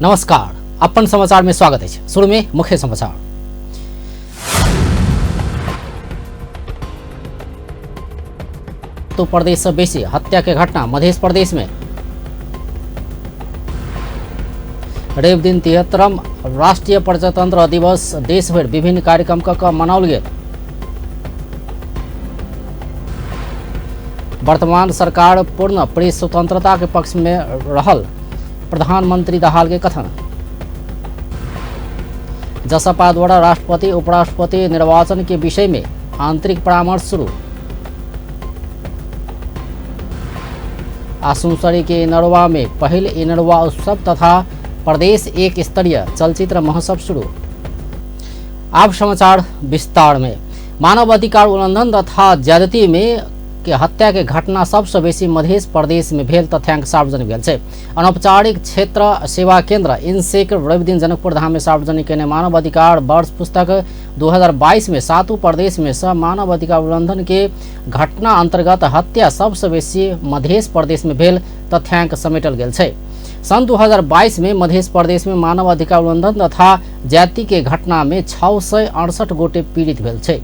नमस्कार, अपन समाचार में स्वागत है। शुरू में मुख्य समाचार। तो प्रदेश से बेसी हत्या के घटना मध्य प्रदेश में। रवि दिन 73म राष्ट्रीय प्रजातंत्र दिवस देशभर विभिन्न कार्यक्रम क मनाओल गेल। वर्तमान सरकार पूर्ण प्रेस स्वतंत्रता के पक्ष में रहल प्रधानमंत्री दाहाल के कथन। जसपा द्वारा राष्ट्रपति उपराष्ट्रपति निर्वाचन के विषय में आंतरिक परामर्श शुरू। सुनसरी के इनरवा में पहिल इनरवा उत्सव तथा प्रदेश एक स्तरीय चलचित्र महोत्सव शुरू। आप समाचार विस्तार में। मानव अधिकार उल्लंघन तथा ज्यादती में के हत्या के घटना सबसे बेसी मध्य प्रदेश में भेल तथ्यांक सार्वजनिक भेल छै। अनौपचारिक क्षेत्र सेवा केंद्र इनसेक रविदिन जनकपुर धाम में सार्वजनिक केने मानव अधिकार वर्ष पुस्तक 2022 में सातों प्रदेश में सब मानव अधिकार उल्लंघन के घटना अंतर्गत हत्या सबसे बेसी मध्य प्रदेश में भेल तथ्यांक समेटल गेल छै। सन् 2022 में मध्य प्रदेश में मानव अधिकार उल्लंघन तथा जाति के घटना में 668 गोटे पीड़ित भेल छै।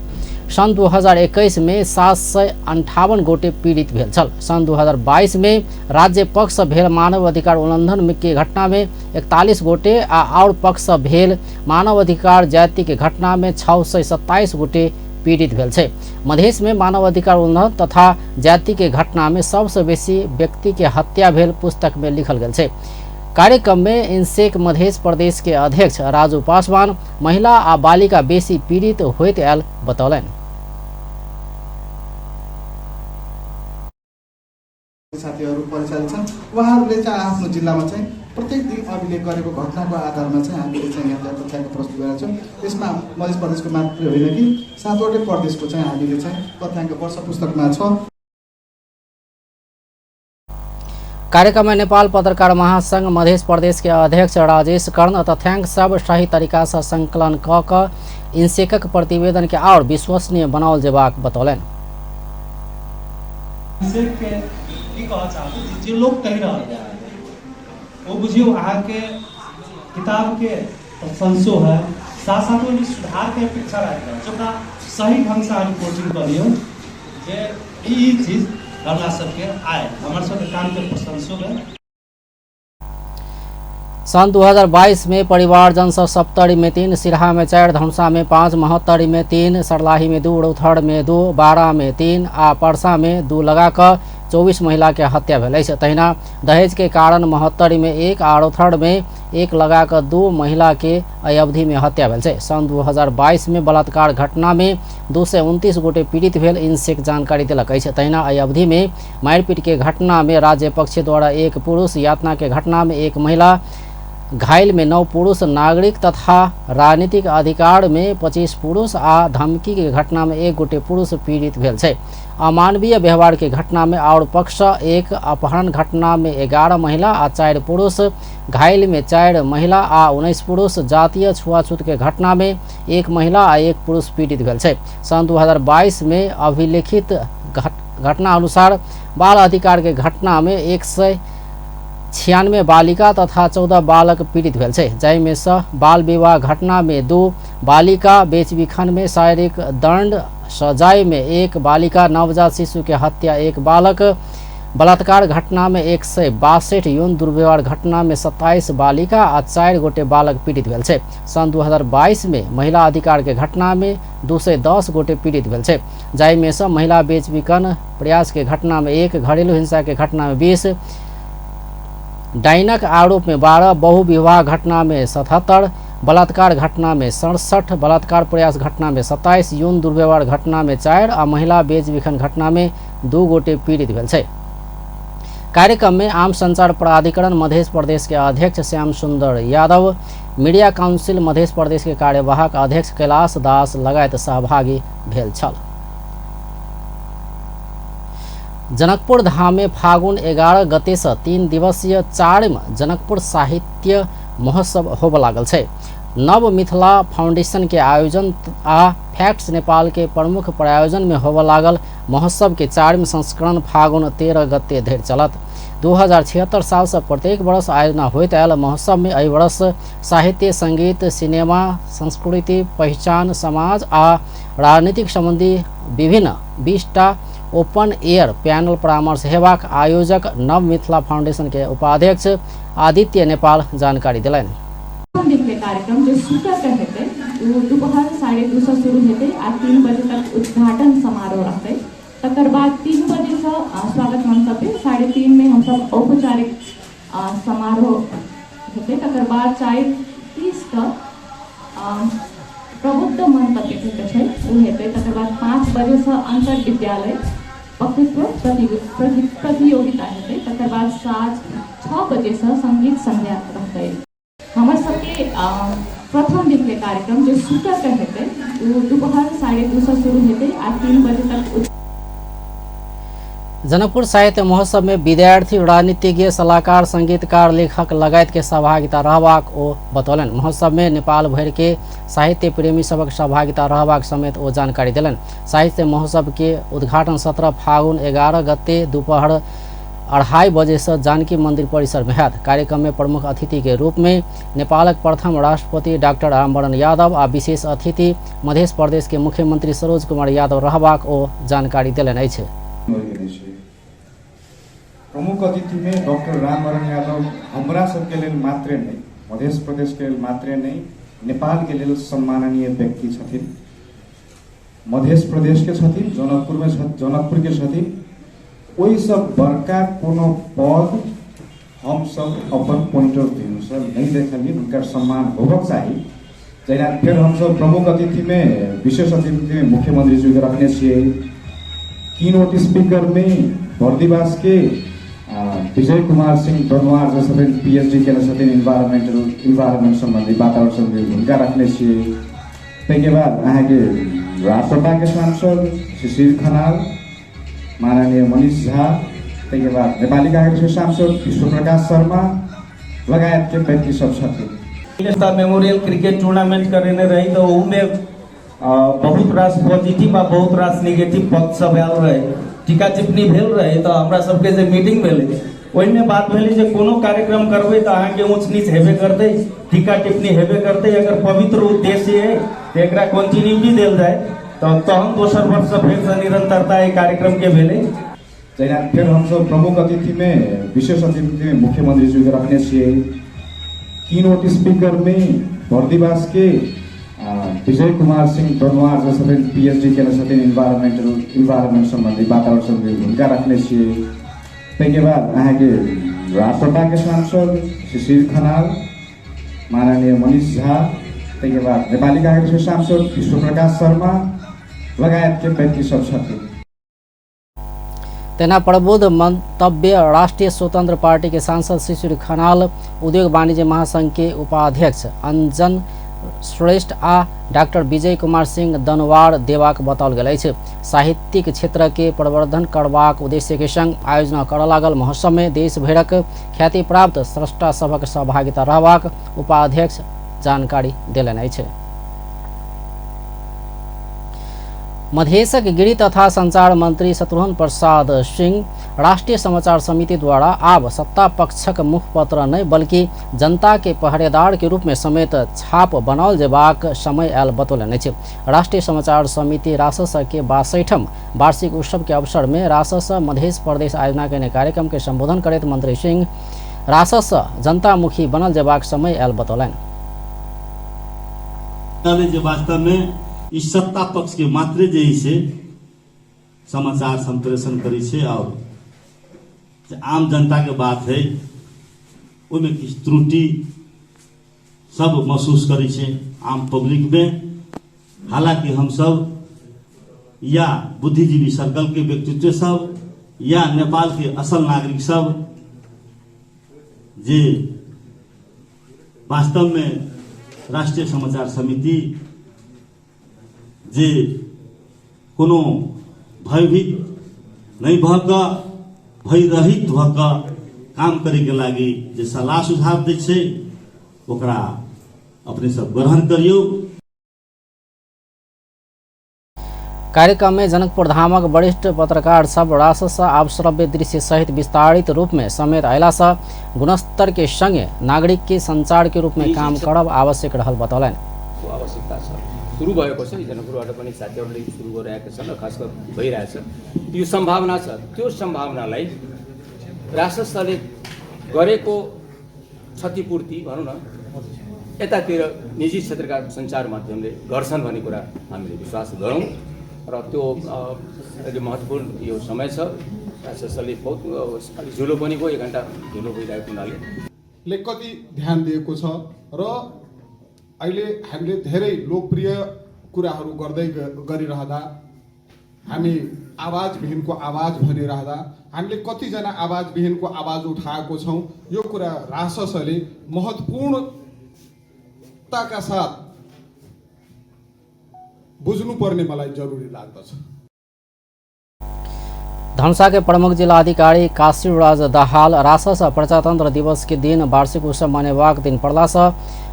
सन् 2021 में 758 गोटे पीड़ित भेल छल। सन् 2022 में राज्य पक्ष भेल मानव अधिकार उल्लंघन के घटना में 41 गोटे आ और पक्ष भेल मानव अधिकार जाति के घटना में 627 गोटे पीड़ित भेल छै। मधेश में मानव अधिकार उल्लंघन तथा जाति के घटना में सबसे बेसी व्यक्ति के हत्या भेल पुस्तक में लिखल गेल छै। कार्यक्रम में इनसेक मध्य प्रदेश के अध्यक्ष राजू पासवान महिला आ बालिका बेसी पीड़ित होइत आयल बतौलनि। साथीहरू परिचालित छन्, उहाँहरूले चाहिँ आफ्नो जिल्लामा चाहिँ प्रत्येक दिन अभिलेख गरेको घटनाको आधारमा चाहिँ हामीले चाहिँ यहाँ तथ्याङ्क प्रस्तुत गरेका छौँ। यसमा मध्य प्रदेशको मात्रै होइन कि सातवटै प्रदेशको चाहिँ हामीले चाहिँ तथ्याङ्क वर्ष पुस्तकमा छ। कार्यक्रम में नेपाल पत्रकार महासंघ मध्य प्रदेश के अध्यक्ष राजेश कर्ण तथ्यांक सब सही तरीका से संकलन क इनसेकक प्रतिवेदन के और विश्वसनीय बनाओल जेबाक बतौलनि। जे लोग कहि रहल वो बुझियो अहाँके किताब के प्रशंसो है, साथ साथ ओहिमे सुधार के अपेक्षा राखि रहल छै। ओकरा सही ढंग से रिपोर्टिंग करियौ जे ई चीज हमरा सबके आय हमर सबके काम के प्रशंसो है। सन् 2022 में परिवारजन से सप्तरी में 3, सिरहा में 4, धनुषा में 5, महोत्तरी में 3, सरलाही में 2, रौथर में 2, बारा में 3 आ परसा में 2 लगाकर 24 महिला के हत्या भेल अछि। तहिना दहेज के कारण महोत्तरी में 1 आ रौथर में 1 लगाकर 2 महिला के एहि अवधि में हत्या भेल छै। सन् 2022 में बलात्कार घटना में 229 गोटे पीड़ित भेल इनसेक जानकारी देलक अछि। तहिना एहि अवधि में मारिपीट के घटना में राज्य पक्ष द्वारा 1 पुरुष, यातना के घटना में 1 महिला, घायल में 9 पुरुष नागरिक तथा राजनीतिक अधिकार में 25 पुरुष आ धमकी के घटना में 1 गोटे पुरुष पीड़ित भेल छै। अमानवीय व्यवहार के घटना में और पक्ष 1, अपहरण घटना में 11 महिला आ 4 पुरुष, घायल में 4 महिला आ 19 पुरुष, जातीय छुआछूत के घटना में 1 महिला आ 1 पुरुष पीड़ित भेल छै। सन् 2022 में अभिलेखित घटना अनुसार बाल अधिकार के घटना में 196 बालिका तथा 14 बालक पीड़ित भेल छै, जाहिमे सँ बाल विवाह घटना में 2 बालिका, बेचबिखन में शारीरिक दंड सजाय में 1 बालिका, नवजात शिशु के हत्या 1 बालक, बलात्कार घटना में 162, यौन दुर्व्यवहार घटना में 27 बालिका आ 4 गोटे बालक पीड़ित भेल छै। सन् 2022 में महिला अधिकार के घटना में 210 गोटे पीड़ित भेल छै, जाहिमे सँ महिला बेचबिखन प्रयास के घटना में 1, घरेलू हिंसा के घटना में 20, डाइनक आरोप में 12, बहुविवाह घटना में 77, बलात्कार घटना में 67, बलात्कार प्रयास घटना में 27, यौन दुर्व्यवहार घटना में 4 आ महिला बेचबिखन घटना में 2 गोटे पीड़ित भेल छै। कार्यक्रम में आम संचार प्राधिकरण मध्य प्रदेश के अध्यक्ष श्याम सुंदर यादव, मीडिया काउंसिल मध्य प्रदेश के कार्यवाहक अध्यक्ष कैलाश दास लगायत सहभागी भेल छल। जनकपुर धाम में फागुन 11 गते से 3 दिवसीय 4म जनकपुर साहित्य महोत्सव होबऽ लागल छै। नव मिथिला फाउंडेशन के आयोजन आ फैक्ट्स नेपाल के प्रमुख प्रायोजन में होबय लागल महोत्सव के 4 संस्करण फागुन 13 गते धरि चलत। 2076 साल से प्रत्येक वर्ष आयोजना होइत आयल महोत्सव में एहि वर्ष साहित्य, संगीत, सिनेमा, संस्कृति, पहिचान, समाज आ राजनीतिक संबंधी विभिन्न 20टा ओपन एयर पैनल परामर्श हेबाक आयोजक नव मिथिला फाउंडेशन के उपाध्यक्ष आदित्य नेपाल जानकारी देलनि। दिन के कार्यक्रम जो शुक्र के हेतै ओ दोपहर 2:30 से शुरू हेतै आ 3 बजे तक उद्घाटन समारोह रहतै। तकर बाद 3 बजे से स्वागत मंतव्य, 3:30 में हम सब औपचारिक समारोह हेतै। तकर बाद 4:30 के प्रबुद्ध मंतव्य के छै ओ हेतै। तकर बाद 5 बजे से अंतर विद्यालय वक्तृत्व प्रतियोगिता हेतै। तकर बाद 6 बजे से संगीत संध्या रहतै। हमर सबके प्रथम दिन के कार्यक्रम जो शुक्र के हेतै ओ दोपहर 2:30 से शुरू हेतै आ 3 बजे तक। जनकपुर साहित्य महोत्सव में विद्यार्थी, राजनीतिज्ञ, सलाहकार, संगीतकार, लेखक लगायत के सहभागिता रहबाक ओ बतौलनि। महोत्सव में नेपाल भरि के साहित्य प्रेमी सबक सहभागिता रहबाक समेत ओ जानकारी देलनि। साहित्य महोत्सव के उद्घाटन सत्र फागुन 11 गते दोपहर 2:30 बजे से जानकी मंदिर परिसर में हैत। कार्यक्रम में प्रमुख अतिथि के रूप में नेपालक प्रथम राष्ट्रपति डॉक्टर रामवरण यादव आ विशेष अतिथि मध्य प्रदेश के मुख्यमंत्री सरोज कुमार यादव रहबाक ओ जानकारी देलनि अछि। प्रमुख अतिथि में डॉक्टर रामवरण यादव हमरा सबके लेल मात्रे नहीं, मध्य प्रदेश के लेल मात्रे नहीं, नेपाल के लेल सम्माननीय व्यक्ति छथिन। मध्य प्रदेश के छथिन, जनकपुर में जनकपुर के छथिन। ओहि सब बड़का कोनो पद हम सब अपन पॉइंट ऑफ व्यू से नहीं देखलिए, हुनकर सम्मान होबक चाही। जहिना फेर हम सब प्रमुख अतिथि में विशेष अतिथि में मुख्यमंत्री जी के रखने छियै। कीनोट स्पीकर में बर्दिवास के विजय कुमार सिंह दनवार जे छथिन, PhD केने छथिन इन्वायरमेंट संबंधी, वातावरण संबंधी, हुनका रखने छियै। ताहिके बाद अहाँके रासपा के सांसद शिशिर खनाल, माननीय मनीष झा, ताहिके बाद नेपाली कांग्रेस के सांसद विश्वप्रकाश शर्मा लगायत के व्यक्ति सब छथिन। मेमोरियल क्रिकेट टूर्नामेंट करेने रही तो ओहूमे बहुत रास पॉजिटिव आ बहुत रास नेगेटिव पक्ष सब आयल रहे, टीका टिप्पणी भेल रहे। तो हमरा सबके जे मीटिंग भेलै ओहिमे बात भेलै जे कोनो कार्यक्रम करबै तऽ अहाँके ऊँच नीच हेबे करतै, टीका टिप्पणी हेबे करतै। अगर पवित्र उद्देश्य है तऽ एकरा कंटिन्यूटी देल जाय तऽ तहन दोसर वर्ष से फेर से निरंतरता एहि कार्यक्रम के भेलै। जहिना फेर हम सब प्रमुख अतिथि में विशेष अतिथि में मुख्यमंत्री जी के रखने छियै। कीनोट स्पीकर में बर्दिवास के विजय कुमार सिंह दनवार जे छथिन, PhD केने छथिन इन्वायरमेंट संबंधी, वातावरण संबंधी, हुनका रखने छियै। ताहिके बाद अहाँके रासपा के सांसद शिशिर खनाल, माननीय मनीष झा, ताहिके बाद नेपाली कांग्रेस के सांसद विश्वप्रकाश शर्मा लगायत के व्यक्ति सब छथिन। तेना प्रबुद्ध मंतव्य राष्ट्रीय स्वतंत्र पार्टी के सांसद शिशिर खनाल, उद्योग वाणिज्य महासंघ के उपाध्यक्ष अंजन श्रेष्ठ आ डॉक्टर विजय कुमार सिंह दनवार देबाक बताओल गेल अछि। साहित्यिक क्षेत्र के प्रवर्धन करबाक उद्देश्य के संग आयोजना करऽ लागल महोत्सव में देश भरिक ख्याति प्राप्त स्रष्टा सभक सहभागिता रहबाक उपाध्यक्ष जानकारी देलनि अछि। मधेशक गृह तथा संचार मंत्री शत्रुघ्न प्रसाद सिंह राष्ट्रीय समाचार समिति द्वारा आब सत्ता पक्षक मुखपत्र नहि बल्कि जनता के पहरेदार के रूप में समेत छाप बनाओल जेबाक समय आयल बतौलनि अछि। राष्ट्रीय समाचार समिति रासस के 62ठम वार्षिक उत्सव के अवसर में रासस मधेश प्रदेश आयोजना केने कार्यक्रम के संबोधन करैत मंत्री सिंह रासस जनतामुखी बनल जेबाक समय आयल बतौलनि। वास्तव में इस सत्ता पक्ष के मात्रे जे से समाचार संप्रेषण करै छै और आम जनता के बात है ओहिमे किछु त्रुटि सब महसूस करै छै आम पब्लिक में। हालांकि हम सब या बुद्धिजीवी सर्कल के व्यक्तित्व सब या नेपाल के असल नागरिक सब जे वास्तव में राष्ट्रीय समाचार समिति जे कोनो भयभीत नहीं भऽ कऽ भयरहित भऽ कऽ काम करैके लागि जे सलाह सुझाव दै छै ओकरा अपने सब ग्रहण करियौ। कार्यक्रम में जनकपुर धामक वरिष्ठ पत्रकार सब रासस आब श्रव्य दृश्य सहित विस्तारित रूप में समेत अयला सँ गुणस्तर के संगे नागरिक के संचार के रूप में काम करब आवश्यक रहल बतौलनि। आवश्यकता छ सुरु भएको छ, जनकपुरबाट पनि साथीहरूले सुरु गरिरहेका छन् र खास गरी भइरहेछ, यो सम्भावना छ। त्यो सम्भावनालाई राससले गरेको क्षतिपूर्ति भनौँ न यतातिर निजी क्षेत्रका सञ्चार माध्यमले गर्छन् भन्ने कुरा हामीले विश्वास गरौँ र त्यो अहिले महत्त्वपूर्ण यो समय छ। राससले बहुत अलिक ढिलो पनि भयो, 1 घन्टा ढिलो भइरहेको हुनाले ले कति ध्यान दिएको छ र अहिले हामीले धेरै लोकप्रिय कुराहरू गर्दै गरिरहँदा हामी आवाजविहीनको आवाज भनिरहँदा हामीले कतिजना आवाजविहीनको आवाज उठाएको छौँ, यो कुरा राससले महत्त्वपूर्णताका साथ बुझ्नुपर्ने मलाई जरुरी लाग्दछ। धनुषा के प्रमुख जिल्लाधिकारी काशीराज दाहाल रासस प्रजातंत्र दिवस के दिन वार्षिक उत्सव मनेबाक दिन पड़ला सँ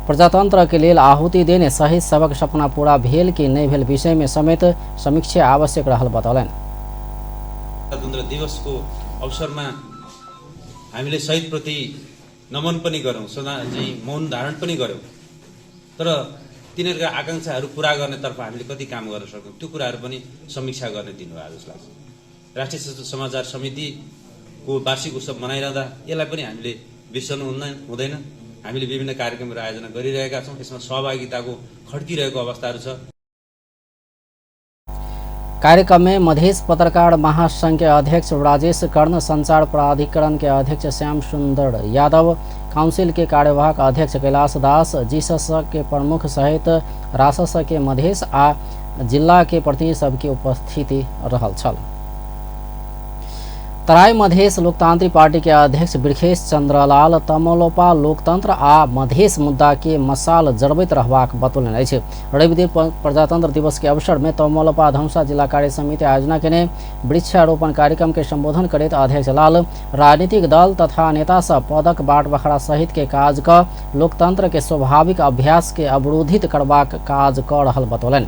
प्रजातंत्र के लेल आहुति देने शहीद सबक सपना पूरा भेल कि नहि भेल विषय में समेत समीक्षा आवश्यक रहल बतौलनि। प्रजातन्त्र दिवसको अवसरमा हामीले शहीदप्रति नमन पनि गर्यौं, सदा चाहिँ मौन धारण पनि गर्यौं, तर तिनीहरूका आकांक्षाहरू पूरा गर्नेतर्फ हामीले कति काम गर्न सक्यौं त्यो कुराहरू पनि समीक्षा गर्ने दिन हो आज जस्तो लाग्छ। राष्ट्रिय समाचार समितिको वार्षिक उत्सव मनाइरहँदा यसलाई पनि हामीले बिर्सनु हुँदैन। हामीले विभिन्न कार्यक्रमहरू आयोजना गरिरहेका छौँ, यसमा सहभागिताको खड्किरहेको अवस्थाहरू छ। कार्यक्रम में मधेश पत्रकार महासंघ के अध्यक्ष राजेश कर्ण, संचार प्राधिकरण के अध्यक्ष श्याम सुंदर यादव, काउंसिल के कार्यवाहक अध्यक्ष कैलाश दास, जीसस के प्रमुख सहित रासस के मधेश आ जिला के प्रतिनिधि सबके उपस्थिति रहल छल। तराई मधेश लोकतांत्रिक पार्टी के अध्यक्ष बिरखेश चंद्रलाल तमलोपा लोकतंत्र आ मधेश मुद्दा के मसाल जरबैत रहबाक बतौलनि अछि। रविदिन प्रजातंत्र दिवस के अवसर में तमलोपा धनुषा जिला कार्य समिति आयोजना केने वृक्षारोपण कार्यक्रम के संबोधन करैत अध्यक्ष लाल राजनीतिक दल तथा नेता सब पदक बाट बखरा सहित के काज क लोकतंत्र के स्वाभाविक अभ्यास के अवरोधित करबाक काज क रहल बतौलनि।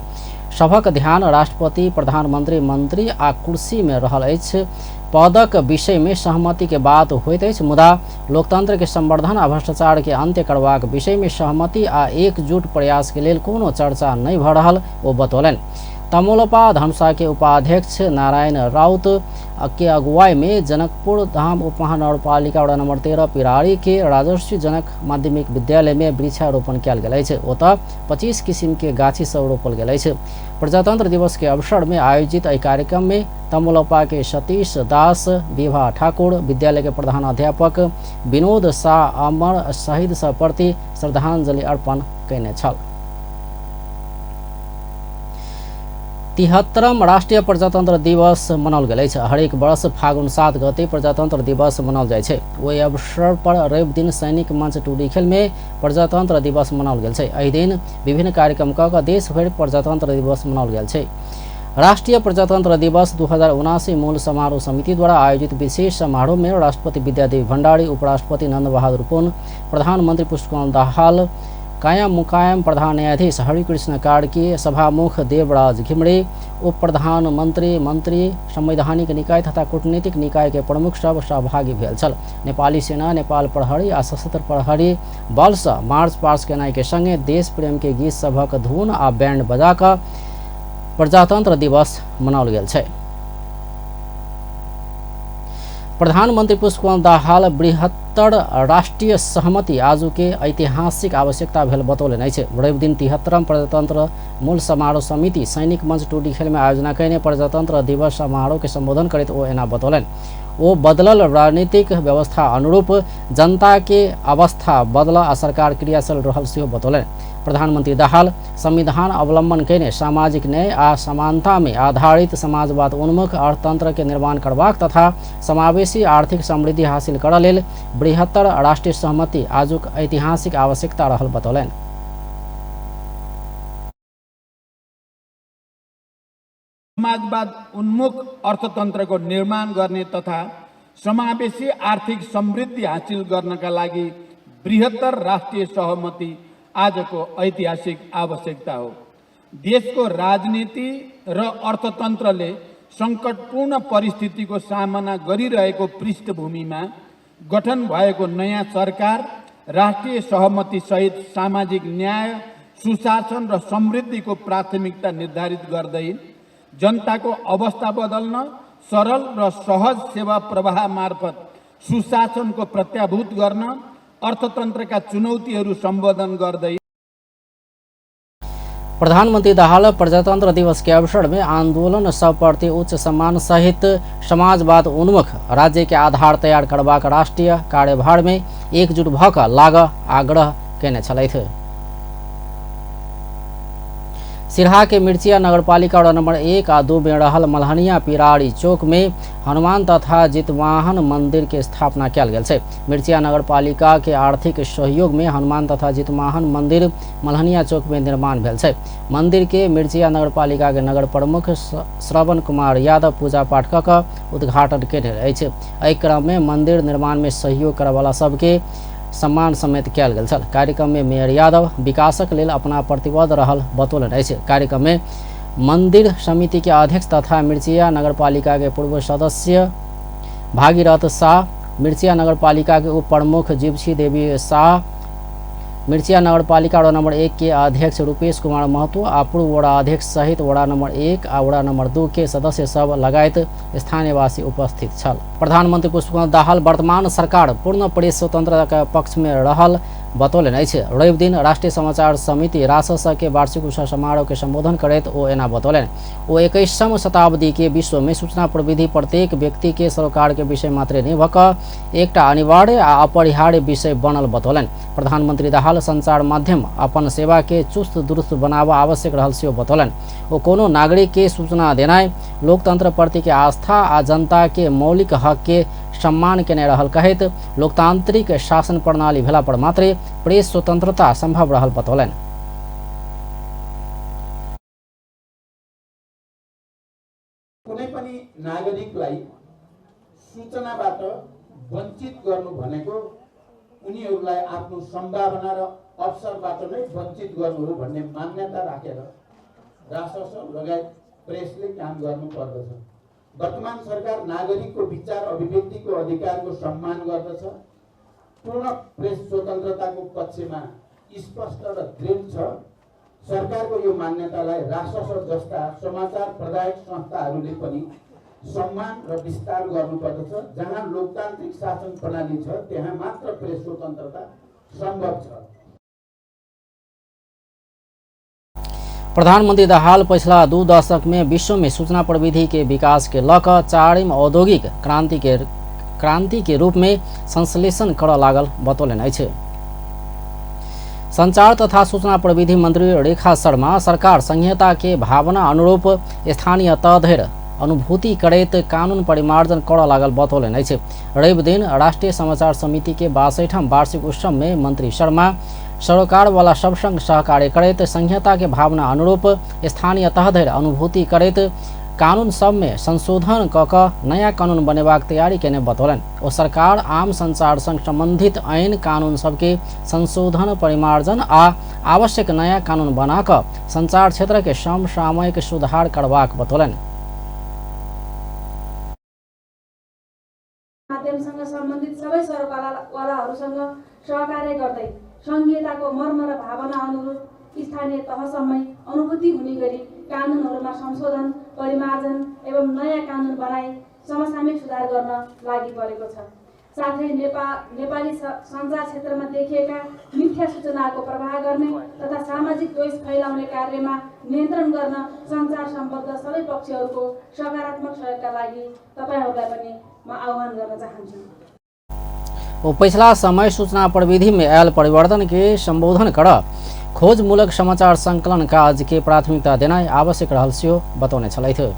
सभक ध्यान राष्ट्रपति, प्रधानमंत्री, मंत्री आ कुर्सी में रहल अछि। पदक विषय में सहमति के बात होइत अछि, मुदा लोकतंत्र के संवर्धन आ भ्रष्टाचार के अंत्य करबाक विषय में सहमति आ एकजुट प्रयास के लेल कोनो चर्चा नहि भऽ रहल ओ बतौलनि। तमोलपा धनुषा के उपाध्यक्ष नारायण राउत के अगुवाई में जनकपुर धाम उपमहानगरपालिका वार्ड नंबर 13 पिरारी के राजर्षि जनक माध्यमिक विद्यालय में वृक्षारोपण कयल गेल अछि। ओतऽ 25 किसिम के गाछी सब रोपल गेल अछि। प्रजातंत्र दिवस के अवसर में आयोजित एहि कार्यक्रम में तमोलपा के सतीश दास, विभा ठाकुर, विद्यालय के प्रधान अध्यापक विनोद शाह अमर शहीद सब प्रति श्रद्धांजलि अर्पण कयने छल। 73म राष्ट्रिय प्रजातंत्र दिवस मनाओल गेल अछि। हरेक वर्ष फागुन 7 गते प्रजातंत्र दिवस मनाओल जाइ छै। ओहि अवसर पर रवि दिन सैनिक मंच टुडीखेल में प्रजातंत्र दिवस मनाओल गेल छै। एहि दिन विभिन्न कार्यक्रम कऽ कऽ देशभरि प्रजातंत्र दिवस मनाओल गेल छै। राष्ट्रिय प्रजातंत्र दिवस 2079 मूल समारोह समिति द्वारा आयोजित विशेष समारोह में राष्ट्रपति विद्यादेवी भण्डारी, उपराष्ट्रपति नंद बहादुर पुन, प्रधानमंत्री पुष्पकमल दाहाल, कायम मुकायम प्रधान न्यायाधीश हरिकृष्ण कार्की, सभामुख देवराज घिमिरे, उप प्रधानमंत्री, मंत्री, संवैधानिक निकाय तथा कूटनीतिक निकाय के प्रमुख सब सहभागी भेल छल। नेपाली सेना, नेपाल प्रहरी आ सशस्त्र प्रहरी बल सँ मार्च पास्ट केनाइ के संगे देश प्रेम के गीत सभक धुन आ बैंड बजा कऽ प्रजातंत्र दिवस मनाओल गेल छै। प्रधानमंत्री पुष्पकमल दाहाल बृहत्तर राष्ट्रिय सहमति आजु के ऐतिहासिक आवश्यकता भेल बतौलनि अछि। रविदिन 73म प्रजातंत्र मूल समारोह समिति सैनिक मंच टुडीखेल में आयोजना कयने प्रजातंत्र दिवस समारोह के संबोधन करैत ओ एना बतौलनि। ओ बदलल राजनीतिक व्यवस्था अनुरूप जनता के अवस्था बदल आ सरकार क्रियाशील रहल सेहो बतौलनि। प्रधानमंत्री दाहाल संविधान अवलंबन कयने सामाजिक न्याय आ समानता में आधारित समाजवाद उन्मुख अर्थतंत्र के निर्माण करबाक तथा समावेशी आर्थिक समृद्धि हासिल करऽ लेल बृहत्तर राष्ट्रीय सहमति आजुक ऐतिहासिक आवश्यकता रहल बतौलनि। समाजवाद उन्मुख अर्थतन्त्रको निर्माण गर्ने तथा समावेशी आर्थिक समृद्धि हासिल गर्नका लागि बृहत्तर राष्ट्रिय सहमति आजको ऐतिहासिक आवश्यकता हो। देशको राजनीति र अर्थतन्त्रले सङ्कटपूर्ण परिस्थितिको सामना गरिरहेको पृष्ठभूमिमा गठन भएको नयाँ सरकार राष्ट्रिय सहमति सहित सामाजिक न्याय, सुशासन र समृद्धिको प्राथमिकता निर्धारित गर्दै जनताको अवस्था बदल्न सरल र सहज सेवा प्रवाह मार्फत सुशासनको प्रत्याभूत गर्न अर्थतन्त्रका चुनौतीहरू सम्बोधन गर्दै प्रधानमंत्री दाहाल प्रजातंत्र दिवस के अवसर में आंदोलन सब प्रति उच्च सम्मान सहित समाजवाद उन्मुख राज्य के आधार तैयार करबाक राष्ट्रीय कार्यभार में एकजुट भऽ कऽ लागऽ आग्रह केने छलथि। सिरहा के मिर्चिया नगरपालिका वार्ड नंबर 1 आ 2 में रहल मलहनिया पिरारी चौक में हनुमान तथा जितवाहन मंदिर के स्थापना कयल गेल छै। मिर्चिया नगरपालिका के आर्थिक सहयोग में हनुमान तथा जितवाहन मंदिर मलहनिया चौक में निर्माण भेल छै। मंदिर के मिर्चिया नगरपालिका के नगर प्रमुख श्रवण कुमार यादव पूजा पाठ कऽ कऽ उद्घाटन केने अछि। एहि क्रम में मंदिर निर्माण में सहयोग करयवला सबके सम्मान समेत कयल गेल छल। कार्यक्रम में मेयर यादव विकासक लेल अपना प्रतिबद्ध रहल बतौलनि अछि। कार्यक्रम में मंदिर समिति के अध्यक्ष तथा मिर्चिया नगरपालिका के पूर्व सदस्य भागीरथ शाह, मिर्चिया नगरपालिका के उप प्रमुख जीवछी देवी शाह, मिर्चिया नगरपालिका वार्ड नंबर 1 के अध्यक्ष रूपेश कुमार महतो आ पूर्व वडा अध्यक्ष सहित वडा नंबर 1 आ वडा नंबर 2 के सदस्य सब लगायत स्थानीयवासी उपस्थित छल। प्रधानमंत्री पुष्पकमल दाहाल वर्तमान सरकार पूर्ण प्रेस स्वतंत्रता के पक्ष में रहल बतौलनि अछि। रवि दिन राष्ट्रीय समाचार समिति रासस के वार्षिक उत्सव समारोह के संबोधन करैत ओ एना बतौलनि। ओ 21वीं शताब्दी के विश्व में सूचना प्रविधि प्रत्येक व्यक्ति के सरोकार के विषय मात्रे नहि भऽ कऽ एकटा अनिवार्य आ अपरिहार्य विषय बनल बतौलनि। प्रधानमंत्री दाहाल संचार माध्यम अपन सेवा के चुस्त दुरुस्त बनाबऽ आवश्यक रहल सेहो बतौलनि। ओ कोनो नागरिक के सूचना देनाइ लोकतंत्र प्रति के आस्था आ जनता के मौलिक हक के सम्मान केने रहल कहैत लोकतांत्रिक शासन प्रणाली भेला पर मात्रे प्रेस स्वतंत्रता संभव रहल बतौलनि। कुनै पनि नागरिकलाई सूचनाबाट वञ्चित गर्नु भनेको उनीहरूलाई आफ्नो सम्भावना र अवसरबाट नै वञ्चित गर्नु हो भन्ने मान्यता राखेर रासस लगायत प्रेसले काम गर्नु पर्दछ। वर्तमान सरकार नागरिकको विचार अभिव्यक्तिको अधिकारको सम्मान गर्दछ, पूर्ण प्रेस स्वतन्त्रताको पक्षमा स्पष्ट र दृढ छ। सरकारको यो मान्यतालाई रासस जस्ता समाचार प्रदायक संस्थाहरूले पनि सम्मान र विस्तार गर्नुपर्दछ। जहाँ लोकतान्त्रिक शासन प्रणाली छ त्यहाँ मात्र प्रेस स्वतन्त्रता सम्भव छ। प्रधानमंत्री दाहाल पिछला 2 दशक में विश्व में सूचना प्रविधि के विकास के लऽ कऽ चारिम औद्योगिक क्रांति के रूप में संश्लेषण करऽ लागल बतौलनि अछि। संचार तथा सूचना प्रविधि मंत्री रेखा शर्मा सरकार संहिता के भावना अनुरूप स्थानीय तह धरि अनुभूति करैत कानून परिमार्जन करऽ लागल बतौलनि अछि। रवि दिन राष्ट्रीय समाचार समिति के 62ठम वार्षिक उत्सव में मंत्री शर्मा सरोकारवाला सब संग सहकार्य करैत संहिता के भावना अनुरूप स्थानीय तह धरि अनुभूति करैत कानून सब में संशोधन कऽ कऽ नया कानून बनेबाक तैयारी केने बतौलनि। ओ सरकार आम संचार संग संबंधित ऐन कानून सबके संशोधन परिमार्जन आ आवश्यक नया कानून बना कऽ संचार क्षेत्र के समसामयिक सुधार करबाक बतौलनि। माध्यमसँग सम्बन्धित सबै सरोकारवालाहरूसँग सहकार्य गर्दै संघीयताको मर्म र भावना अनुरूप स्थानीय तहसम्मै अनुभूति हुने गरी कानुनहरूमा संशोधन परिमार्जन एवं नयाँ कानुन बनाई समसामयिक सुधार गर्न लागि परेको छ। साथै नेपाली सञ्चार क्षेत्रमा देखिएका मिथ्या सूचनाको प्रवाह गर्ने तथा सामाजिक द्वेष फैलाउने कार्यमा नियन्त्रण गर्न सञ्चार सम्बद्ध सबै पक्षहरूको सकारात्मक सहयोगका लागि तपाईहरूलाई पनि म आह्वान गर्न चाहन्छु। ओ पिछला समय सूचना प्रविधि में आयल परिवर्तन के संबोधन कर खोजमूलक समाचार संकलन काज के प्राथमिकता देनाइ आवश्यक रहल सेहो बतौने छलथि।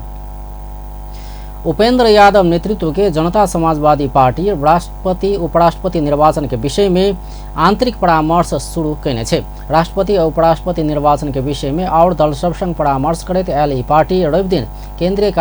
उपेंद्र यादव नेतृत्व के जनता समाजवादी पार्टी राष्ट्रपति उपराष्ट्रपति निर्वाचन के विषय में आंतरिक परामर्श शुरू कयने छै। राष्ट्रपति और उपराष्ट्रपति निर्वाचन के विषय में और दल सब संग परामर्श करैत आयल ई पार्टी रवि दिन केंद्रीय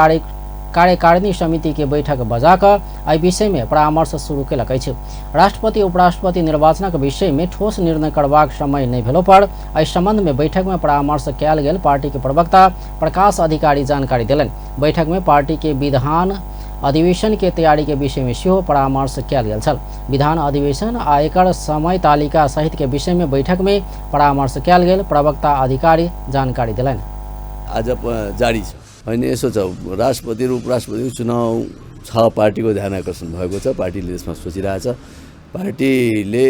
कार्यकारिणी समिति के बैठक बजा कऽ एहि विषय में परामर्श शुरू केलक अछि। राष्ट्रपति उपराष्ट्रपति निर्वाचनक विषय में ठोस निर्णय करबाक समय नहि भेलो पर एहि संबंध में बैठक में परामर्श कयल गेल पार्टी के प्रवक्ता प्रकाश अधिकारी जानकारी देलनि। बैठक में पार्टी के विधान अधिवेशन के तैयारी के विषय में सेहो परामर्श कयल गेल छल। विधान अधिवेशन आ एकर समय तालिका सहित के विषय में बैठक में परामर्श कयल गेल प्रवक्ता अधिकारी जानकारी देलनि। आज जारी छ होइन, यसो छ, राष्ट्रपति र उपराष्ट्रपतिको चुनाव छ, पार्टीको ध्यान आकर्षण भएको छ, पार्टीले यसमा सोचिरहेछ। पार्टीले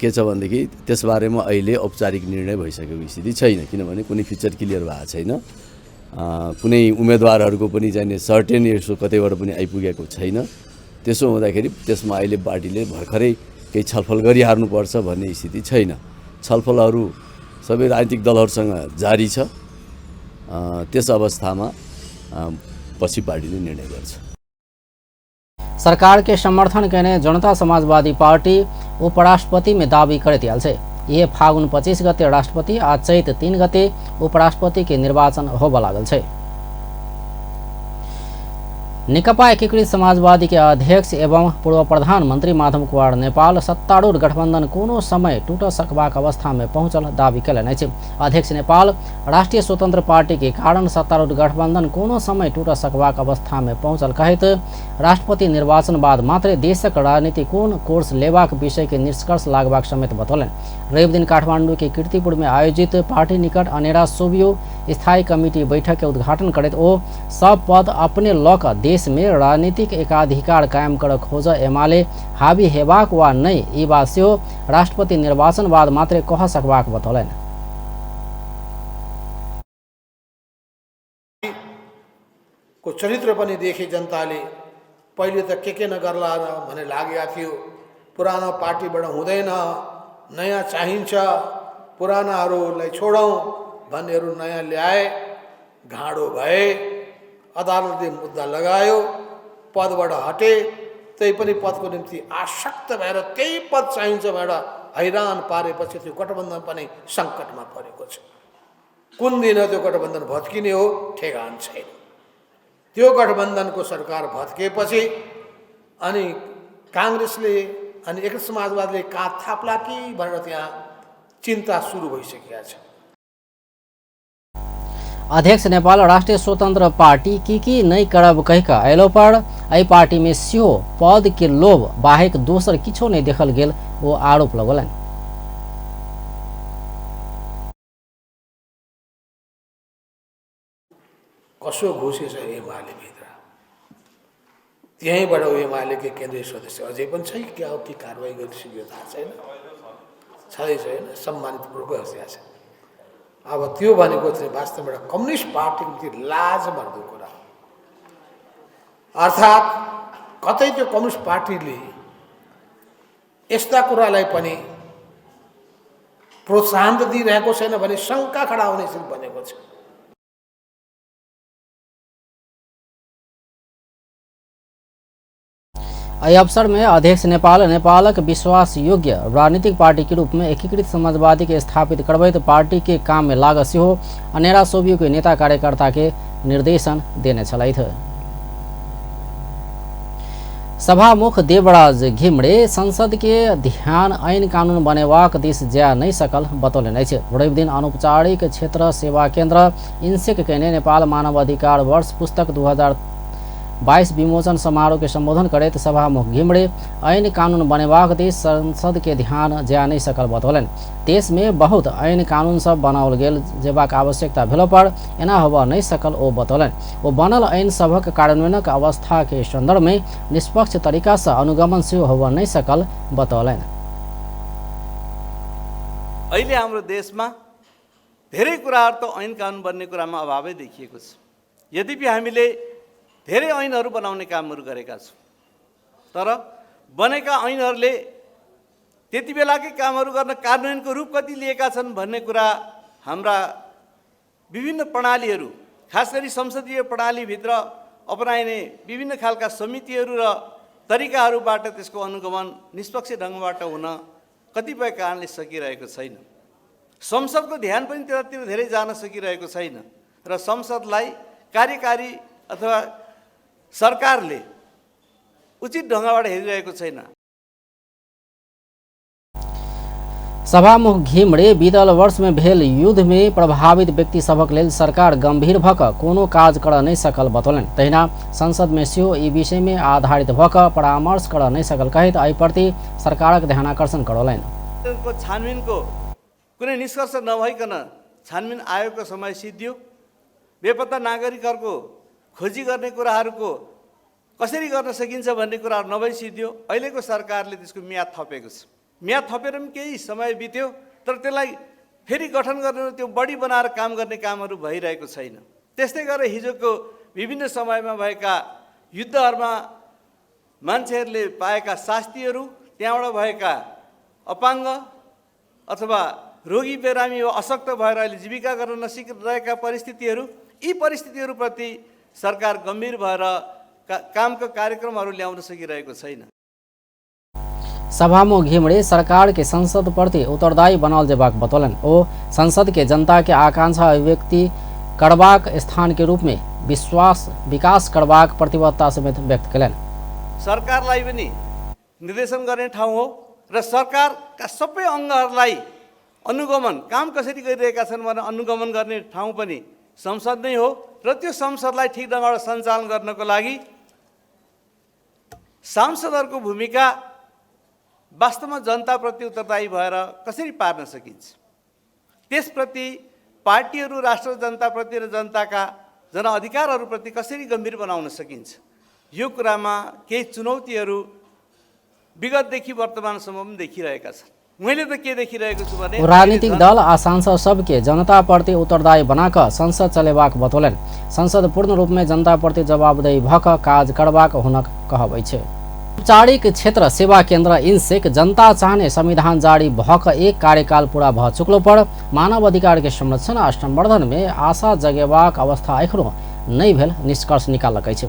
के छ भनेदेखि त्यसबारेमा अहिले औपचारिक निर्णय भइसकेको स्थिति छैन, किनभने कुनै फिचर क्लियर भएको छैन, कुनै उम्मेदवारहरूको पनि चाहिने सर्टेन यसो कतैबाट पनि आइपुगेको छैन। त्यसो हुँदाखेरि त्यसमा अहिले पार्टीले भर्खरै केही छलफल गरिहाल्नुपर्छ भन्ने स्थिति छैन। छलफलहरू सबै राजनीतिक दलहरूसँग जारी छ। त्यस अवस्थामा पछि पार्टीले निर्णय गर्छ। सरकार के समर्थन केने जनता समाजवादी पार्टी उपराष्ट्रपति में दावी करैत आयल छै। ये फागुन 25 गते राष्ट्रपति आ चैत 3 गते उपराष्ट्रपति के निर्वाचन होबय लागल छै। नेकपा एकीकृत समाजवादी के अध्यक्ष एवं पूर्व प्रधानमंत्री माधव कुमार नेपाल सत्तारूढ़ गठबंधन कोनो समय टूट सकबाक अवस्था में पहुंचल दावी कयलनि अछि। अध्यक्ष नेपाल राष्ट्रीय स्वतंत्र पार्टी के कारण सत्तारूढ़ गठबंधन कोनो समय टूट सकबाक अवस्था में पहुंचल कहैत राष्ट्रपति निर्वाचन बाद मात्र देशक राजनीति कोन कोर्स लेबाक विषय के निष्कर्ष लागबाक समेत बतौलनि। रवि दिन काठमांडू के कीर्तिपुर में आयोजित पार्टी निकट अनेरा सोभियो स्थायी कमिटी बैठक के उद्घाटन करैत ओ सब पद अपने लऽ कऽ देश में राजनीतिक एकाधिकार कायम कर खोज एमाले हावी हेबाक वा नहि ई बात सेहो राष्ट्रपति निर्वाचन बाद मात्रे कह सकबाक बतौलनि। को चरित्र पनि देखे जनताले, पहिले त के नगर्ला भन्ने लागेको थियो, पुरानो पार्टीबाट हुँदैन, नयाँ चाहिन्छ, पुरानाहरूलाई छोडौँ भन्नेहरू नयाँ ल्याए, घाँडो भए, अदालतले मुद्दा लगायो, पदबाट हटे, तै पनि पदको निम्ति आसक्त भएर त्यही पद चाहिन्छ भनेर हैरान पारेपछि त्यो गठबन्धन पनि सङ्कटमा परेको छ। कुन दिन त्यो गठबन्धन भत्किने हो ठेगान छैन। त्यो गठबन्धनको सरकार भत्किएपछि अनि काङ्ग्रेसले अनि एकीकृत समाजवादीले काँध थाप्ला कि भनेर त्यहाँ चिन्ता सुरु भइसकेको छ। अध्यक्ष नेपाल राष्ट्रिय स्वतंत्र पार्टी की नहीं करब कह कऽ अयलो पर एहि पार्टी में सेहो पद के लोभ बाहेक दोसर किछो नहीं देखल गेल ओ आरोप लगौलनि। कसो घुसेछ एमाले भित्र, त्यहीँबाट एमाले के केन्द्रीय सदस्य अझै पनि छ क्या हो, के कारवाही गरिसक्यो थाहा छैन, छँदै छैन, सम्मानित पूर्वक हँसिया छ। अब त्यो भनेको चाहिँ वास्तवमा एउटा कम्युनिस्ट पार्टीको निम्ति लाज मर्दो कुरा हो। अर्थात् कतै त्यो कम्युनिस्ट पार्टीले यस्ता कुरालाई पनि प्रोत्साहन त दिइरहेको छैन भने शङ्का खडा हुने स्थिति बनेको छ। एहि अवसर में अध्यक्ष नेपाल नेपालक विश्वास योग्य राजनीतिक पार्टी के रूप में एकीकृत समाजवादी के स्थापित करबैत पार्टी के काम में लागत सेहो अनेरा सोभियो के नेता कार्यकर्ता के निर्देशन देने छलथि। सभामुख देवराज घिमरे संसद के ध्यान ऐन कानून बनेबाक दिस जा नहीं सकल बतौलनि अछि। रवि दिन अनौपचारिक क्षेत्र सेवा केन्द्र इन्सेक केने नेपाल मानव अधिकार वर्ष पुस्तक 2022 विमोचन समारोह के संबोधन करैत सभामुख घिमरे ऐन कानून बनेबाक दिस संसद के ध्यान जा नहीं सकल बतौलनि। देश में बहुत ऐन कानून सब बनाओल गेल जेबाक आवश्यकता भेलो पर एना होबय नहीं सकल ओ बतौलनि। ओ बनल ऐन सभक कार्यान्वयनक अवस्था के संदर्भ में निष्पक्ष तरीका से अनुगमन सेहो होबय नहीं सकल बतौलनि। अहिले हाम्रो देशमा धेरै कुराहरू त ऐन कानून बन्ने कुरामा अभावै देखिएको छ। यद्यपि हामीले धेरै ऐनहरू बनाउने कामहरू गरेका छौँ, तर बनेका ऐनहरूले त्यति बेलाकै कामहरू गर्न कार्यान्वयनको रूप कति लिएका छन् भन्ने कुरा हाम्रा विभिन्न प्रणालीहरू, खास गरी संसदीय प्रणालीभित्र अपनाइने विभिन्न खालका समितिहरू र तरिकाहरूबाट त्यसको अनुगमन निष्पक्ष ढङ्गबाट हुन कतिपय कारणले सकिरहेको छैन। संसदको ध्यान पनि त्यतातिर धेरै जान सकिरहेको छैन र संसदलाई कार्यकारी अथवा सरकारले उचित ढङ्गबाट हेरिरहेको छैन। सभामुख घिमरे बीतल वर्ष में भेल युद्ध में प्रभावित व्यक्ति सभक लेल सरकार गंभीर भक कोनो काज कर नहीं सकल बतौलनि। तहिना संसद में सेहो ई विषय में आधारित भक परामर्श कर नहीं सकल कहैत एहि प्रति सरकारक ध्यानाकर्षण करौलनि। छानबिनको कुनै निष्कर्ष नभइकन छानबिन आयोगको समय सिद्धियो। बेपत्ता नागरिकहरूको खोजी गर्ने कुराहरूको कसरी गर्न सकिन्छ भन्ने कुराहरू नभई सिद्धियो। अहिलेको सरकारले त्यसको म्याद थपेको छ। म्याद थपेर पनि केही समय बित्यो, तर त्यसलाई फेरि गठन गर्ने त्यो बढी बनाएर काम गर्ने कामहरू भइरहेको छैन। त्यस्तै गरेर हिजोको विभिन्न समयमा भएका युद्धहरूमा मान्छेहरूले पाएका शास्तिहरू, त्यहाँबाट भएका अपाङ्ग अथवा रोगी बिरामी वा अशक्त भएर अहिले जीविका गर्न नसकिरहेका परिस्थितिहरू, यी परिस्थितिहरूप्रति सरकार गम्भीर भएर कामको कार्यक्रमहरू ल्याउन सकिरहेको छैन। सभामुख घिमरे सरकार के संसद प्रति उत्तरदायी बनाओल जेबाक बतौलनि। ओ संसद के जनता के आकांक्षा अभिव्यक्ति करबाक स्थान के रूप में विश्वास विकास करबाक प्रतिबद्धता समेत व्यक्त कयलनि। सरकारलाई पनि निर्देशन गर्ने ठाउँ हो र सरकारका सबै अङ्गहरूलाई अनुगमन काम कसरी गरिरहेका छन् भनेर अनुगमन गर्ने ठाउँ पनि संसद नै हो र त्यो संसदलाई ठिक ढङ्गबाट सञ्चालन गर्नको लागि सांसदहरूको भूमिका वास्तवमा जनताप्रति उत्तरदायी भएर कसरी पार्न सकिन्छ, त्यसप्रति पार्टीहरू राष्ट्र जनताप्रति र जनताका जनअधिकारहरूप्रति कसरी गम्भीर बनाउन सकिन्छ, यो कुरामा केही चुनौतीहरू विगतदेखि वर्तमानसम्म पनि देखिरहेका छन्। मैले त के देखिरहेको छु भने राजनीतिक दल आ सांसद सबके जनताप्रति उत्तरदायी बनाक संसद चलेबाक बतौलनि। संसद पूर्ण रूपमे जनताप्रति जवाबदेही भक काज करबाक हुनक कहब अछि। औपचारिक क्षेत्र सेवा केन्द्र इन्सेक जनता चाहने संविधान जारी भक एक कार्यकाल पूरा भ चुकलो पर मानव अधिकार के संरक्षण आ संवर्धन में आशा जगेबाक अवस्था एखनो नहि भेल निष्कर्ष निकाललक अछि।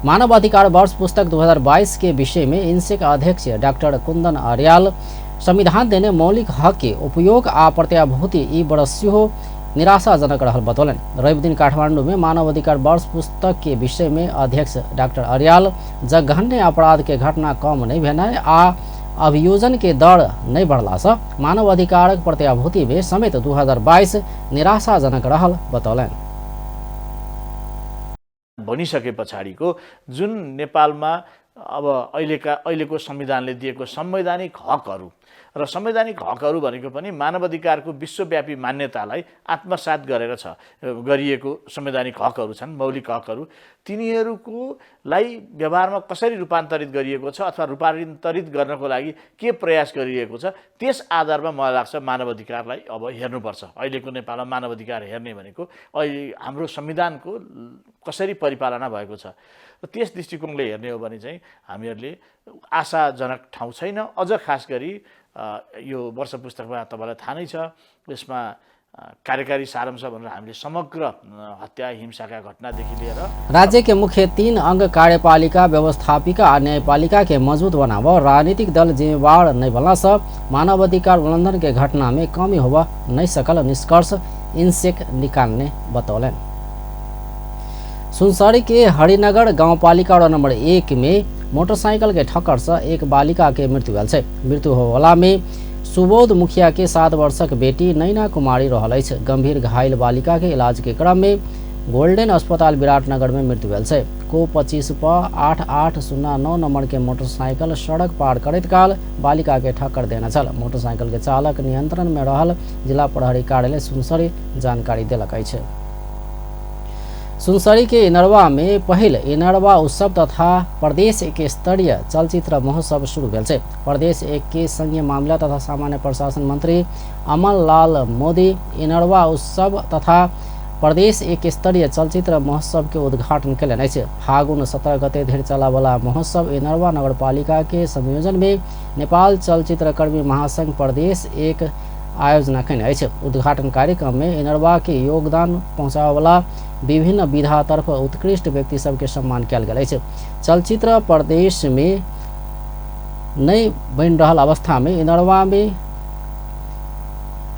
मानव अधिकार वर्ष पुस्तक 2022 के विषय में इन्सेक अध्यक्ष डाक्टर कुंदन अर्याल संविधान देने मौलिक हक के उपयोग आ प्रत्याभूति ई बरस सेहो निराशाजनक रहल बतौलनि। रवि दिन काठमांडू में मानव अधिकार वर्ष पुस्तक के विषय में अध्यक्ष डाक्टर अर्याल जघन्य अपराध के घटना कम नहीं भेनाइ आ अभियोजन के दर नहीं बढ़ला से मानव अधिकार प्रत्याभूति में समेत 2022 निराशाजनक रहल बतौलनि। भनिसके पछाडिको जुन नेपालमा अब अहिलेको संविधानले दिएको संवैधानिक हकहरू र संवैधानिक हकहरू भनेको पनि मानवाधिकारको विश्वव्यापी मान्यतालाई आत्मसात गरेर छ गरिएको संवैधानिक हकहरू छन्, मौलिक हकहरू, तिनीहरूकोलाई व्यवहारमा कसरी रूपान्तरित गरिएको छ अथवा रूपान्तरित गर्नको लागि के प्रयास गरिएको छ त्यस आधारमा मलाई लाग्छ मानवाधिकारलाई अब हेर्नुपर्छ। अहिलेको नेपालमा मानवाधिकार हेर्ने भनेको अहिले हाम्रो संविधानको कसरी परिपालना भएको छ त्यस दृष्टिकोणले हेर्ने हो भने चाहिँ हामीहरूले आशाजनक ठाउँ छैन। अझ खास गरी यो वर्ष पुस्तकमा तपाईँलाई थाहा नै छ, यसमा कार्यकारी सारांश भनेर हामीले समग्र हत्या हिंसाका घटनादेखि लिएर राज्य के मुख्य 3 अंग कार्यपालिका, व्यवस्थापिका आ न्यायपालिका के मजबूत बनाव राजनीतिक दल जिम्मेवार नहीं बनला से मानवाधिकार उल्लंघन के घटना में कमी होवा नहीं सकल निष्कर्ष इन्सेक निकालने बतौलनि। सुनसरी के हरिनगर गाउँपालिका वडा नंबर 1 में मोटरसाइकिल के ठक्कर से एक बालिका के मृत्यु भेल छै। मृत्यु होवला में सुबोध मुखिया के 7 वर्षक बेटी नैना कुमारी रहल अछि। गंभीर घायल बालिका के इलाज के क्रम में गोल्डन अस्पताल विराटनगर में मृत्यु भेल छै। को 25 प 8809 नंबर के मोटरसाइकिल सड़क पार करैत काल बालिका के ठक्कर देने छल। मोटरसाइकिल के चालक नियंत्रण में रहल जिला प्रहरी कार्यालय सुनसरी जानकारी देलक अछि। सुनसरी के इनरवा में पहिल इनरवा उत्सव तथा प्रदेश एक स्तरीय चलचित्र महोत्सव शुरू भेल छै। प्रदेश एक के संघीय मामला तथा सामान्य प्रशासन मंत्री अमन लाल मोदी इनरवा उत्सव तथा प्रदेश एक स्तरीय चलचित्र महोत्सव के उद्घाटन कयलनि अछि। फागुन 17 गते धरि चलावला महोत्सव इनरवा नगरपालिका के संयोजन में नेपाल चलचित्रकर्मी महासंघ प्रदेश एक आयोजना कयने अछि। उद्घाटन कार्यक्रम में इनरवा के योगदान पहुँचावला विभिन्न विधातर्फ उत्कृष्ट व्यक्ति सबके सम्मान कयल गेल अछि। चलचित्र प्रदेश में नहि बनि रहल अवस्था में इनरवा में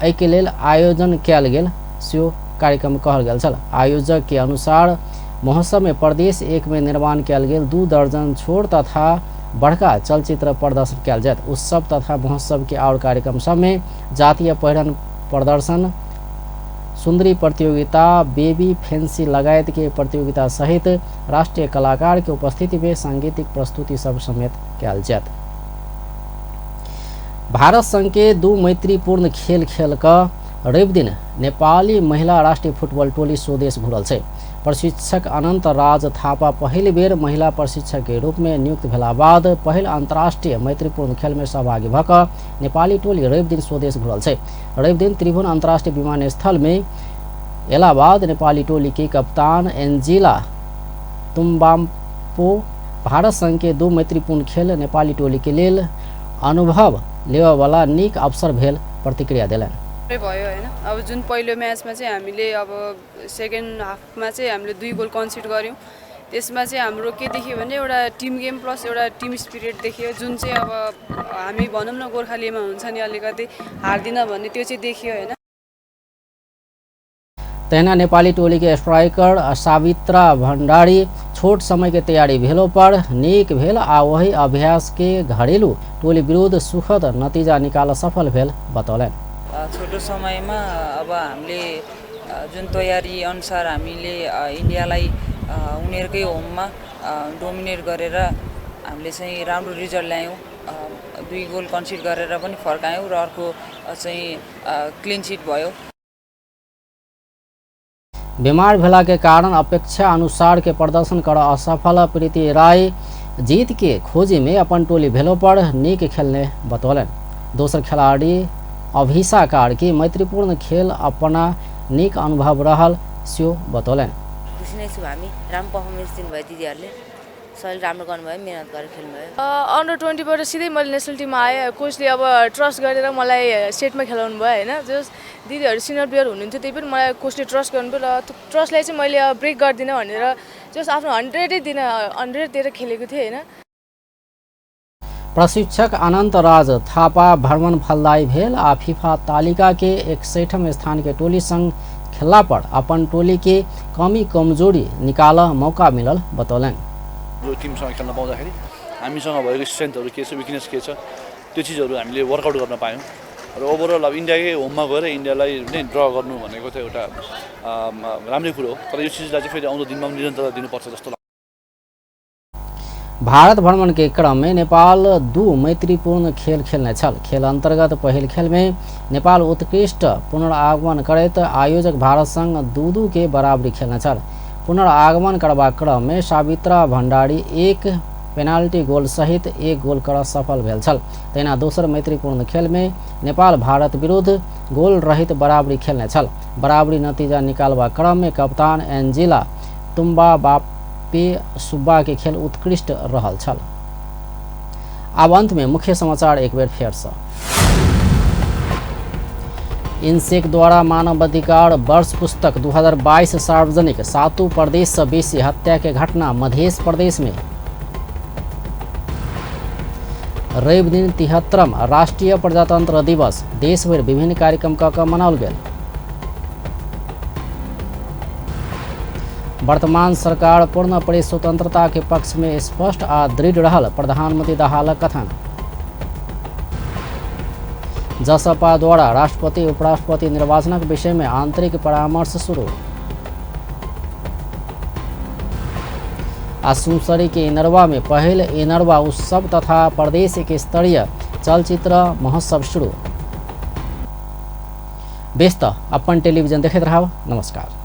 एहिके लेल आयोजन कयल गेल सेहो कार्यक्रम कहल गेल छल। आयोजक के अनुसार महोत्सव में प्रदेश एक में निर्माण कयल गेल 2 दर्जन छोट तथा बड़का चलचित्र प्रदर्शन कयल जायत। उत्सव तथा महोत्सव के और कार्यक्रम सब में जातीय पहिरन प्रदर्शन, सुंदरी प्रतियोगिता, बेबी फैंसी लगायत के प्रतियोगिता सहित राष्ट्रीय कलाकार के उपस्थिति में सांगीतिक प्रस्तुति सब समेत कयल जायत। भारत संघ के 2 मैत्रीपूर्ण खेल खेल क रवि दिन नेपाली महिला राष्ट्रिय फुटबल टोली स्वदेश घुरल छै। प्रशिक्षक अनंत राज थापा पहिल बेर महिला प्रशिक्षक के रूप में नियुक्त भेला बाद पहिल अंतर्राष्ट्रीय मैत्रीपूर्ण खेल में सहभागी भ क नेपाली टोली रवि दिन स्वदेश घुरल छै। रवि दिन त्रिभुवन अंतर्राष्ट्रीय विमानस्थल में एला बाद नेपाली टोली के कप्तान एंजिला तुम्बाम्पो भारत संघ के 2 मैत्रीपूर्ण खेल नेपाली टोली के लेल अनुभव लेवाला निक अवसर भेल प्रतिक्रिया देलनि। भयो हैन। अब जुन पहिलो म्याचमा चाहिँ हामीले अब सेकेन्ड हाफमा चाहिँ हामीले 2 गोल कन्सिड गर्यौं। त्यसमा चाहिँ हाम्रो के देखियो भने एउटा टिम गेम प्लस एउटा टिम स्पिरिट देखियो, जुन चाहिँ अब हामी भनौँ न गोर्खालीमा हुन्छ नि अलिकति हार्दिन भन्ने, त्यो चाहिँ देखियो हैन। तहिना नेपाली टोली के स्ट्राइकर सावित्रा भंडारी छोट समय के तैयारी भेलो पर नीक भेल आ वही अभ्यास के घरेलू टोली विरुद्ध सुखद नतीजा निकाल सफल भेल बतौलनि। छोटो समयमा अब हामीले जुन तयारी अनुसार हामीले इन्डियालाई उनीहरूकै होममा डोमिनेट गरेर हामीले चाहिँ राम्रो रिजल्ट ल्यायौँ। 2 गोल कन्सिड गरेर पनि फर्कायौँ र अर्को चाहिँ क्लिन चिट भयो। बीमार भेला के कारण अपेक्षा अनुसार के प्रदर्शन कर असफल प्रीति राय जीत के खोजी में अपन टोली भेलो पर नीक खेलने बतौलनि। दोसर खिलाड़ी अभिषा कार्की मैत्रीपूर्ण खेल अपना नीक अनुभव रहल सेहो बतौलनि। खुसी नै छु, हामी राम्रो पर्फर्मेन्स दिनुभयो दिदीहरूले, सबैले राम्रो गर्नुभयो, मेहनत गरेर खेल्नुभयो। अन्डर 20 बाट सिधै मैले नेसनल टिममा आएँ। कोचले अब ट्रस्ट गरेर मलाई सेटमा खेलाउनु भयो हैन। जस दिदीहरू सिनियर प्लेयर हुनुहुन्थ्यो त्यही पनि मलाई कोचले ट्रस्ट गर्नुभयो र ट्रस्टलाई चाहिँ मैले ब्रेक गर्दिनँ भनेर जस आफ्नो 100 दिन 100 दिएर खेलेको थिएँ हैन। प्रशिक्षक अनंत राज थापा भ्रमण फलदायी भेल आ फीफा तालिका के 61ठम स्थान के टोली संग खेलला पर अपन टोली के कमी कमजोरी निकाल मौका मिलल बतौलनि। जो टिमसँग खेल्न पाउँदाखेरि हामीसँग भएको स्ट्रेन्थहरू के छ, विकनेस के छ, त्यो चिजहरू हामीले वर्कआउट गर्न पायौँ र ओभरअल अब इन्डियाकै होममा गएर इन्डियालाई नै ड्र गर्नु भनेको चाहिँ एउटा राम्रै कुरो हो, तर यो चिजलाई चाहिँ फेरि आउँदो दिनमा पनि निरन्तरता दिनुपर्छ जस्तो लाग्छ। भारत भ्रमण के क्रम में नेपाल 2 मैत्रीपूर्ण खेल खेलने छल। खेल अंतर्गत पहिल खेल में नेपाल उत्कृष्ट पुनरागमन करैत आयोजक भारत संग 2-2 के बराबरी खेलने छल। पुनरागमन करबाक क्रम में सावित्रा भंडारी 1 पेनाल्टी गोल सहित 1 गोल कर सफल भेल छल। तहिना दोसर मैत्रीपूर्ण खेल में नेपाल भारत विरुद्ध गोल रहित बराबरी खेलने छल। बराबरी नतीजा निकालबाक क्रम में कप्तान एंजिला तुम्बा बापे सुब्बा के खेल उत्कृष्ट रहल छल। आब अंत में मुख्य समाचार एक बेर फेर से। इनसेक द्वारा मानवाधिकार वर्ष पुस्तक 2022 सार्वजनिक। 7 प्रदेश से बेसी हत्या के घटना मध्य प्रदेश में। रवि दिन 73म राष्ट्रीय प्रजातंत्र दिवस देशभर विभिन्न कार्यक्रम क मनाओल गेल। वर्तमान सरकार पूर्ण प्रेस स्वतंत्रता के पक्ष में स्पष्ट आ दृढ़ रहल प्रधानमंत्री दाहालक कथन। जसपा द्वारा राष्ट्रपति उपराष्ट्रपति निर्वाचनक विषय में आंतरिक परामर्श शुरू। आ सुनसरी के इनरवा में पहिल इनरवा उत्सव तथा प्रदेश एक स्तरीय चलचित्र महोत्सव शुरू। बेस त अपन टेलीविजन देखैत रहब। नमस्कार।